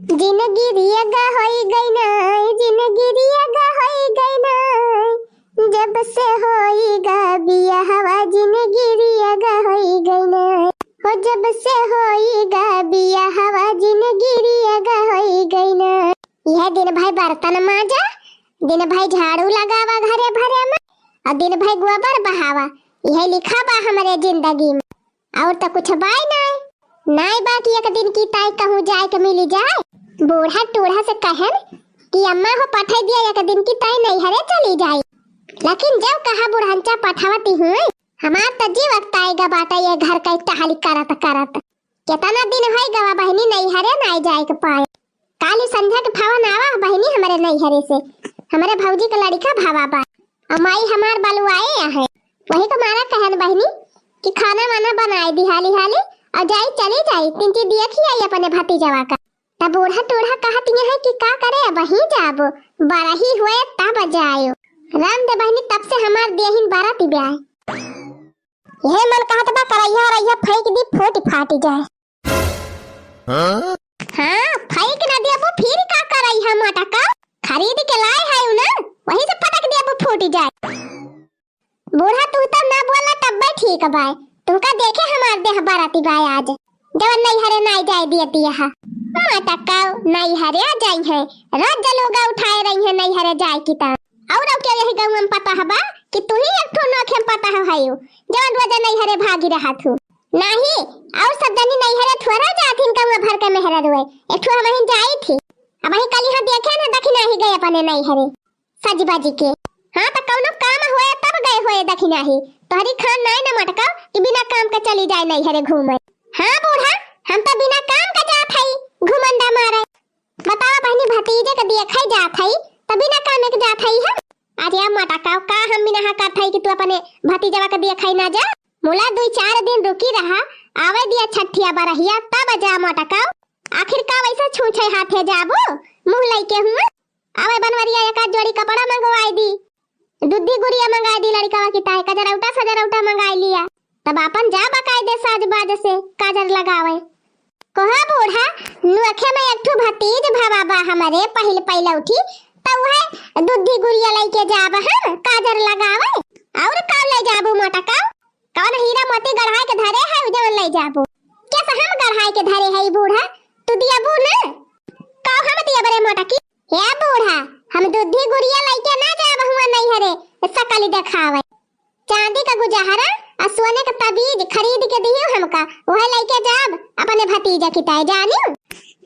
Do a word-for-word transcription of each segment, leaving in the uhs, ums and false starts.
जिनगी रियगा होई गई नाय, जिनगी रियगा होई गई नाय, जब से होई गा बियाहवा, जिनगी रियगा होई गई नाय, हो जब से होई गा बियाहवा, जिनगी रियगा होई गई नाय। यह दिन भर बर्तन माजा, दिन भर झाड़ू लगावा घरे भरे में, और दिन भर गोबर बहावा, यह लिखा बा हमरे जिंदगी में। और त कुछ बाय नाय। नाय बा कि एक दिन की ताई कहूँ जाए के मिली जाए। बूढ़ा टूढ़ा से कहन कि अम्मा हो पठाई दिया, एक दिन की ताई नैहरे चली जाए। लेकिन जब कहा बुढ़ंचा पठावती हुई, हमार त जीव अकताएगा बाटा ये घर का टहली करत करत। केतना दिन होई गवा बहिनी नैहरे नाय जाए के पाए। काली संझा के फोन आवा बहिनी हमरे नैहरे से, हमरे भौजी के लड़िका भावा बा। अउ माई हमार बलुआए आहे। वही के मारा कहन बहिनी कि खाना वाना बनाए दी हाली हाली, अउ जाई चली जाई, तिनकी देखी आई अपने भतीजवा का। तब बूढ़ा टूढ़ा कहत ये है कि का करे, अबहीं जाबो, बरही हुए तब जायो। राम दे बहिनी, तब से हमार देहिन बरत ब्याय। यह मन कहत बा करैया रैया फेंक दी, फूट फाट जाए। हाँ? हाँ, फेंक ना देबो, फिर का करई है मोटका? खरीद के लाए है उ ना, वही से पटक देबो, फूट जाए। बूढ़ा, तू तो ना बोला, तब ठीक बाय। तुमका देखे हमार देह बरती बाय आज, जवन नैहरे नाय जाए दिए दिया हा। मोटका नैहरे जाई है, रोज जलूगा उठाए रही है नैहरे जाए की ता। और अब क्या यही गाँव में पता हबा कि तू ही एक ठो नोखे में पता हो हयो, जवन रोज नैहरे भागी रहा थू। नाही, और सब जनी नैहरे थोड़ा जाथिन, गाँव भर के मेहरा रुए, एक ठो हमहिन जाई थी। अबहीं कल यहाँ देखे ना दखिनाही गए अपने नैहरे सज बाजी के। हाँ, तो कौनो काम होए तब गए होए दखिनाही। तोहरी खान नाय न मटका कि बिना काम के चली जाए नैहरे घूमे। हाँ बूढ़ा, हम तो बिना काम के जात हई घुमंडा मारे। बतावा बहिनी, भतीजे के देखई जात हई, त बिना कामे के जात हई हम? अरे मोटका, का हम बिना करत हई कि तू अपने भतीजवा के देखई ना जा? मुला दुई चार दिन रुकी रहा, आवे दिया छठिया बरहिया, तब जा मोटका। आखिर का वैसे छूछे हाथे जाबो, मुँह लइके हुआ? आवे बनवरिया एक आध जोड़ी कपड़ा मंगवाई दी। दूधी गुड़िया मंगाई दी लड़िकवा की ताई, कजरौटा सजरौटा मंगाई लिया। तब आपन जा बकायदे साज बाज से काजर लगावे। कहा बूढ़ा, नोखे में एक ठो भतीज भवा बा हमरे पहिल पहिलौठी, त उहे दूधी गुड़िया लइके जाब हम काजर लगावे। और का ले जाबू मोटका? कौन हीरा मोती गढ़ाई के धरे है, जवन ले जाबू? कैसे हम गढ़ाई के धरे है बूढ़ा? तू दियाबू ना? का हम दियाब रे मोटकी? हे बूढ़ा, हम दूधी गुड़िया लइके ना जाब हुआ नैहरे सकली देखावे। चांदी का गुजहरा आ सोने का तबीज खरीद के दियो हमका, वह लइके जाब अपने भतीजा की ताई, जानियो?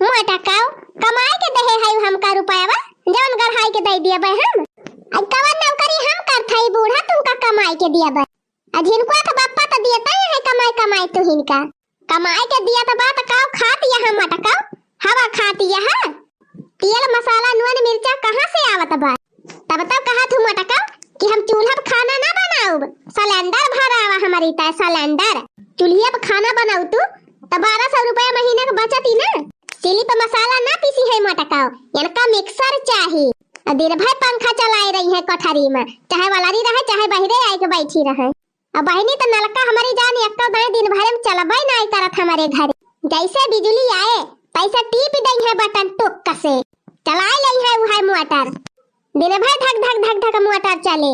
मोटका, कमाए के देहे है हमका रुपयावा, जवन गढ़ाई के दे दियाबे हम। आई कवन नौकरी हम करत हई बूढ़ा, तुमका कमाए के दियाबे? आ झिनकुआ के बापा त दियता है कमाई कमाई तुहिन का। कमाई के दिया त बा त काव खात यह मोटका? हवा खात यह। तेल मसाला नून मिर्चा कहाँ से आवत बा? तब तब कहा थू मोटका कि हम चूल्हा पे खाना ना बनाउब, सिलेंडर भरावा हमारी तय सिलेंडर। चूल्हिया पे खाना बनाऊ तू त बारह सौ रुपया महीना के बचत ही ना। सिली पे मसाला ना पीसी है मोटका, इनका मिक्सर चाही। आ दिन भर पंखा चलाए रही है कोठरी में, चाहे वलरी रहे चाहे बहिरे आए के बैठी रहे। अब बहिनी त नलका हमारी जान एक्को दाएं दिन भरे में चलबे नाई करत हमारे घरे। जैसे बिजुली आए तैसे टीप दई है बटन टुक से, चलाए लई है उहे मोटर। दिन भर धक धक धक धक मोटर चले,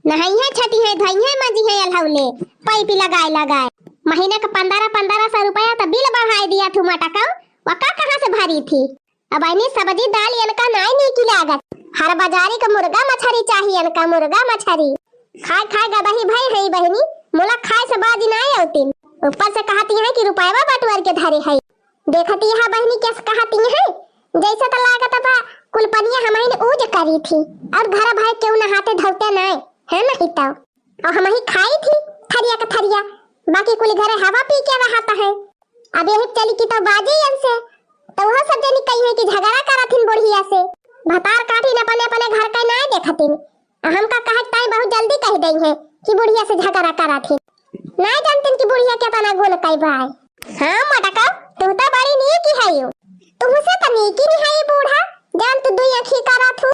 नहाई है छटी है धोई है मंजी है अलहौले, पाइप लगाए लगाए। महीना का पन्द्रह पन्द्रह सौ रुपया त बिल बढ़ाए दिया थू मोटका, वका कहाँ से भरी थी? अब बहिनी सब्जी दाल इनका नाई नीकी लागत, हर बाजारी का मुर्गा मछरी चाही इनका, मुर्गा मछरी। खाए खाए गदही भई है बहिनी, मुला खाए से बाजी नाई औतिन। ऊपर से कहती है कि रुपयवा बटुअर के धरे है। देखती है बहिनी कैसे कहती है, जैसे त लागत बा कुल पनिया हमहिन ऊज करी थी और घर भर केहू नहाते धोते नाई है, नहीं तो। और हमही खाई थी थरिया का थरिया, बाकी कुल घरे हवा पी के रहत है। अब यही चली की तो बाजी इनसे, तो वह सब जनी कही है कि झगड़ा करत हिन बुढ़िया से, भतार काटिन अपने अपने घर का नाय देखतिन। आ हमका कहे ताई बहुत जल्दी कह दई है कि बुढ़िया से झगड़ा करत हिन, नाय जानतिन कि बुढ़िया केतना गुण कई बा। हाँ मोटका, तू तो बड़ी नीक ही है, तुमसे तो नीक ही नहीं है बूढ़ा, जान तू दुई आँखी करत हूँ।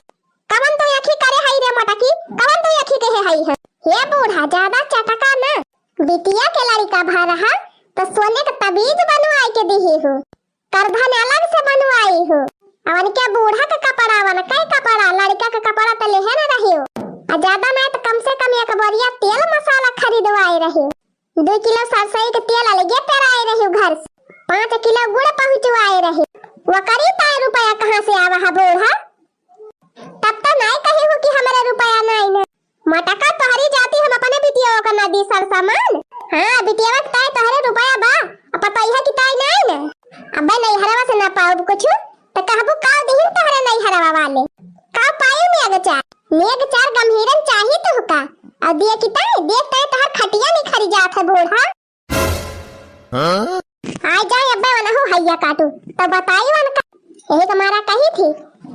कवन तू आँखी करे हई रे मोटकी, कवन तू आँखी कहे हई है? हे बूढ़ा, ज्यादा चटका ना। बिटिया के लड़िका भा रहा, तो सोने के तबीज बनवाए के दिही हूँ, करधन अलग से बनवाई हूँ। अवन के बूढ़ा के कपड़ा, अवन के कपड़ा, लड़का के कपड़ा त लेहे न रहियो। आ ज्यादा नाहीं त कम से कम एक बोरिया तेल मसाला खरीदवाए रहियो। दुइ किलो सरसई के तेल अलगे पेराए रहियो घर से। पाँच किलो गुड़ पहुँचवाए रहियो। वकरी ताई रुपया कहाँ से आवा है बूढ़ा? तब त नाहीं कही हूँ कि हमरे रुपया नाहीं न। मोटका तोहरी जाति हम अपने बिटिया का न दी सर सामान। हाँ, बिटिया के ताई तोहरे रुपया बा, अब पतोहिया की ताई नाहीं न। अबे नैहरवा से न पाउब कुछ, त कहबू काउ दिहिन तोहरे नैहरवा वाले। काउ पायू नेग चार, नेग चार गम्हीरन चाही तुहका। अउ दिए की ताई, देख ताई तोहर खटिया निखरी जात है बूढ़ा। हाँ? आइ जाए अब्बे वनहु हैया काटू, त बताई वनका। यही क मारा कही थी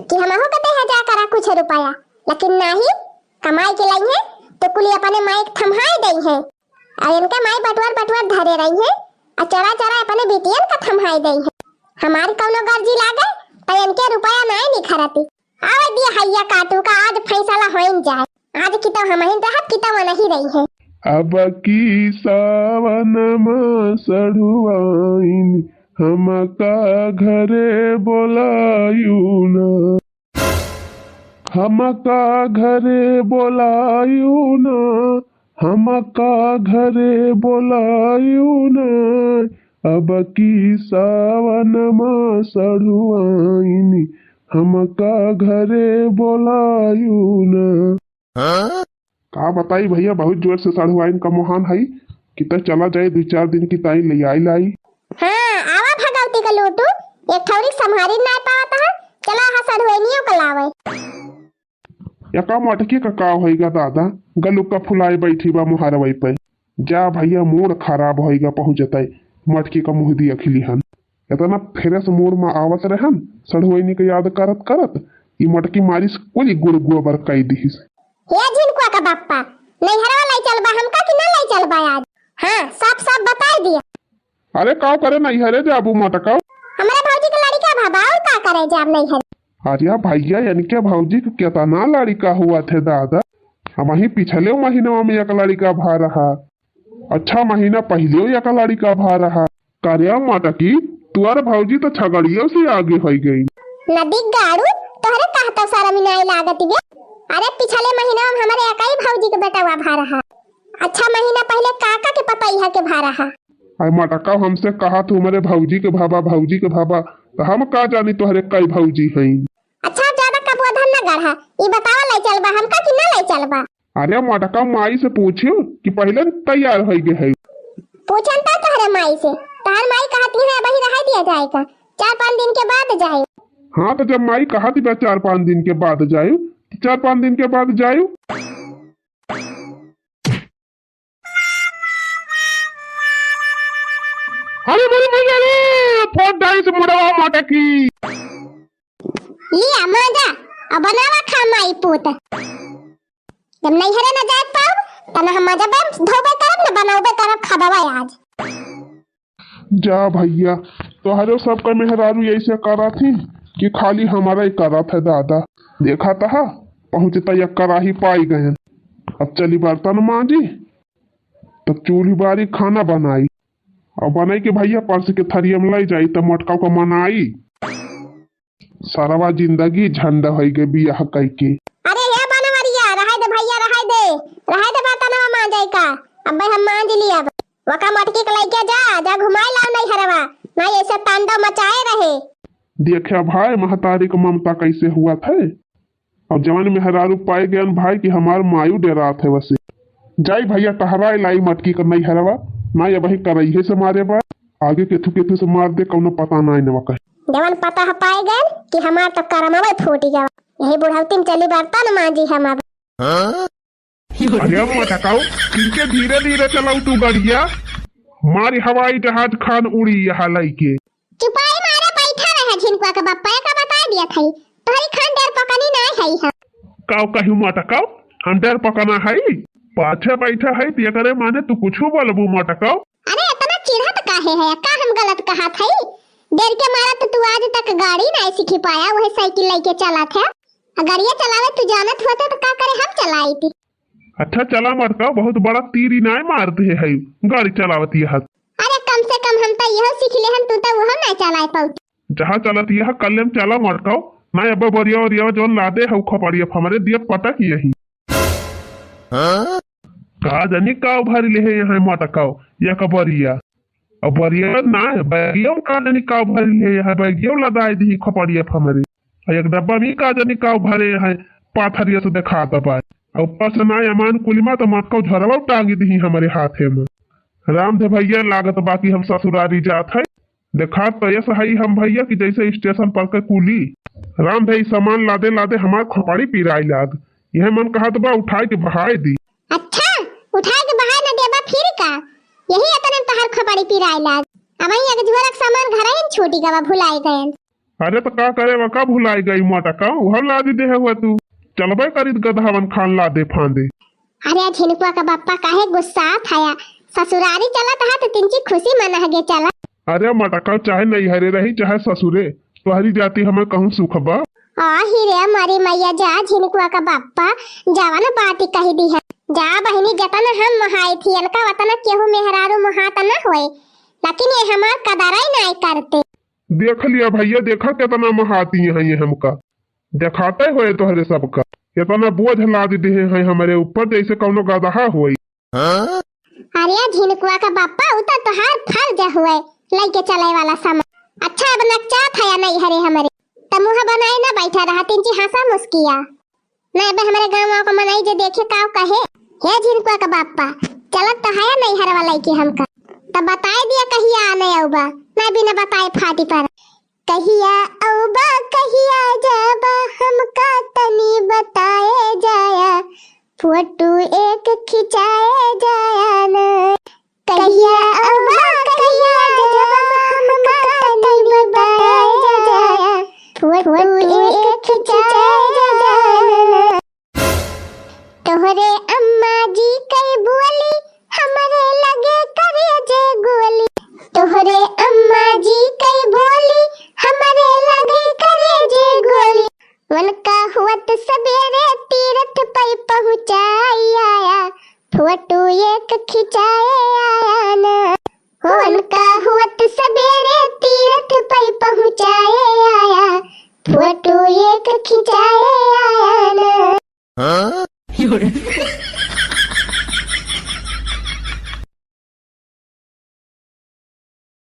कि हमहू के देहा जा करा कुछ रुपया, लेकिन नाहीं, कमाई के लइहें, त कुली अपने माई के थम्हाई दइहें। अउ इनके माई बटुअर बटुअर धरे रहिहें, अउ चरा चरा अपने बिटियन का थम्हाई दइहें। हमार कउनो गर्जी लागे, त इनके रुपया नाहीं निखरती। आवे दिया हैया काटू का आज फैसला होइन जाए। आज की तो हमहिन रहब की तो वनही रहिहें। अब की सावन मा सढ़ुआइन हमका घरे बोलायु ना। हमका घरे बोलायु ना। हमका घरे बोलायु ना। अब की सावन मा सढ़ुआइन हमका घरे बोलायु ना। का बताई भइया, बहुत जोर से सढ़ुआइन का मोहान हई कि त चला जाए दुइ चार दिन की ताई ले आई लाई। हाँ, आवा भगवती का लूटू, एक ठौरी संभारी नाहीं पावत है, चला हा सढ़ुआइनियों का लावे। या का मटकी का का होइगा दादा, गलुक्का फुलाए बैठी बा मुहारवई पे। जा भइया, मूड खराब होइगा पहुँचतै मटकी का मुँह दिया खिली हन। इतना फ्रेश मूड मा आवत रहन, सढ़ुआइनी के याद करत करत, ई मटकी मारिस कुल गुड़ गोबर कई दिहिस। हे झिनकुआ का बाप्पा, नैहरवा लै चलबा हमका कि ना लै चलबा आज? हाँ, साफ साफ बताई दिया। अरे का करे नैहरे जाबू मटका? हमरे भौजी के लड़िका भा बा, और का करे जाब नैहरे? अरे भइया, इनके भौजी के केतना लड़िका हुआ थे दादा, हमही पिछले महीनवा में एक लड़िका भा रहा। अच्छा महीना पहिलेउ एक लड़िका भा रहा। का रे मटकी, तुअर भौजी त छगड़ियो से आगे होइ गई। नदी गाड़ू, तोहरे कहता शरम नाई लागत बे। अरे पिछले महीना में हमरे एकई भौजी के बेटवा भा रहा। अच्छा महीना पहिले काका के पतैहा के भा रहा। अरे मटका हमसे कहा तू हमरे भौजी के भाबा, भौजी के भाबा, त हम का जानी तोहरे कई भौजी हईन। अच्छा ज्यादा कबोधन न गढ़ा, ई बतावा लै चलबा हमका कि ना लै चलबा? अरे मटका माई से पूछियो कि पहिले तैयार होइ गए है। पूछन त तोहरे माई से, तोहर माई कहती है अबही रहाई दिया जाए का, चार पाँच दिन के बाद जाए। हाँ त जब माई कहती बा चार पाँच दिन के बाद जाए, त चार पाँच दिन के बाद जाए। अरे मेरी मैया रे, फोड़ डाइस मुड़वा मटकी। लिया माजा, अब बनावा खा माई पूत। जब नैहरे न जाए पाउब, त न हम माजा बे धोबे करब, न बनाउबे करब, खबवा आज। जा भइया, तोहरो सबका मेहरारू ऐसे करत ही कि खाली हमारा ही करत है दादा। देखा तहा, पहुँचता या कराही पाई गयन। अब चली बर्तन मांजी, तब चूल्ही बारी खाना बनाई। अब बनाई के भइया परस के थरिया में लै जाई, तब मटका का मनाई। सरवा जिंदगी झंड होइ गए बियाह कइके। अरे हे बनवरिया, रहाई दे भइया, रहाई दे, रहाई दे बर्तनवा मांजै का, अब्बे हम मांज लिया। वका मटकी के लइके जा, जा घुमाए लाओ नैहरवा, नाहीं ऐसे तांडव मचाए रहे। देखा भाई, महतारी क ममता कैसे हुआ थे। अब जवन मेहरारू पाए गयन भाई कि हमार मायू डेरात है वसे। जाई भइया टहराए लाई मटकी क नैहरवा, नाहीं अबही करइहे से मारे बा। आगे केथू केथू से मार दे, कउनो पता नाहीं नवा कहे। जवन पता ह पाए गए कि हमार तो करमवे फूट गवा। यही बुढ़ौती में चली बर्तन मांजी हम अब। अरे मटकाऊ, किनके धीरे धीरे चलाऊ तू गड़िया, मारी हवाई जहाज खान उड़ी यहाँ लइके। चुपाई मारे बैठा रहे झिनकुआ के बप्पा, एका बताए दिया थई, तोहरी खान डेर पकनी नाहीं हई हम। काऊ कहू मटकाऊ, हम डेर पकना हई? पाछे बैठा हई त एकरे माने तू कुछू बोलबू मटकाऊ? अरे इतना चिढ़त काहे है? का हम गलत कहत हई? डेर के मारा तो तू आज तक गाड़ी नाहीं सीखी पाया, वही साइकिल लइके चलत है। आ गाड़िया चलावे तू जानत होते तो का करे हम चलाइत? अच्छा चला मटकाऊ, बहुत बड़ा तीरी नाहीं मारत है, है गाड़ी चलावत यह। अरे कम से कम हम तो यह सीख ले हन, तू तो वह नाहीं चलाए पाउत। जहाँ चलत यह कल्ले में चला मटकाओ, ना अब बरिया वरिया जौन लादे है उ खपड़िया हमरे दिया पटक यही। का जनी का उभारी ले है यहाँ मटकाओ, या का बरिया? अब बरिया ना है, बैगिया का जनी का उभारी ले है, बैगिया लदाई दी खपड़िया हमरे। आ एक डब्बा में का जनी का भरे है, पाथरिया से देखा दबाए। आ ऊपर से ना अमान कुलिमा तो मटकाओ झरवा टांगी दी हमरे हाथे में। राम धे भैया लागत बाकी हम ससुरारी जात है। देखात तो ऐसा है हम भैया कि जैसे स्टेशन पर के कुली। राम भाई सामान लादे लादे हमार खोपड़ी पिराई लाग। यह मन कहत बा उठाए के बहाए दी। अच्छा, उठाए के बहाए न देबा फिर का? यही अतने में तहार खोपड़ी पिराई लाग। अब एक झोरक सामान घर ही छूटी गवा, भुलाई गयन। अरे तो का करे, वका भुलाई गई मोटा का, उहर लादी देहे हुआ तू। चलबे करित गदहावन खान लादे फांदे। अरे झिनकुआ का बप्पा काहे गुस्सा थाया? ससुरारी चलत हा तो तिनची खुशी मनाहगे चला। अरे मटका चाहे नैहरे रही चाहे ससुरे, तोहरी जाति हमें कहूँ सुख बा। आ ही रे मरी मैया, जा झिनकुआ का बप्पा, जवन बात कही दी है। जा बहिनी, जतना हम मोहाई थी इनका वतना केहू मेहरारू मोहात न होए, लेकिन ये हमार कदर ही नाई करते। देख लिया भैया, देखा कितना मोहाती है ये हमका। देखाते होए तोहरे सबका, इतना बोझ लाद दिहे हैं हमरे ऊपर जैसे कौनो गदहा होई। अरे झिनकुआ का बापा, उ तो तोहार फर्ज हुए लइके चले वाला सामान। अच्छा, अब नकचा था या नहीं हरे हमरे, त मुँह बनाए ना बैठा रहा, तिनची हंसा मुस्किया। ना अब हमरे गाँव का मनई जे देखे काव कहे, हे झिनकुआ का बापा, चलत तो है नहीं हरवा लइके हमका, त बताए दिया कहिया आने अउबा, ना बिना बताए फाटी पर। कहिया अउबा, कहिया जाबा, हमका तनी बताए जाया, फोटो एक खिंचाए जाया ना। कहिया अउबा, कहिया जाबा, हमका तनी बताए जाया, फोटो एक खिंचाए जाया ना। तोहरे अम्मा जी कई बोली, हमरे लगे करे जे गोली। तोहरे अम्मा जी कई बोली, हमरे लगे करे जे गोली। उनका हुअत सबेरे तीरथ पई पहुँचाई आया, फोटो एक खिंचाए आया ना। उनका हुअत सबेरे तीरथ पई पहुँचाए आया, फोटो एक खिंचाए आया ना।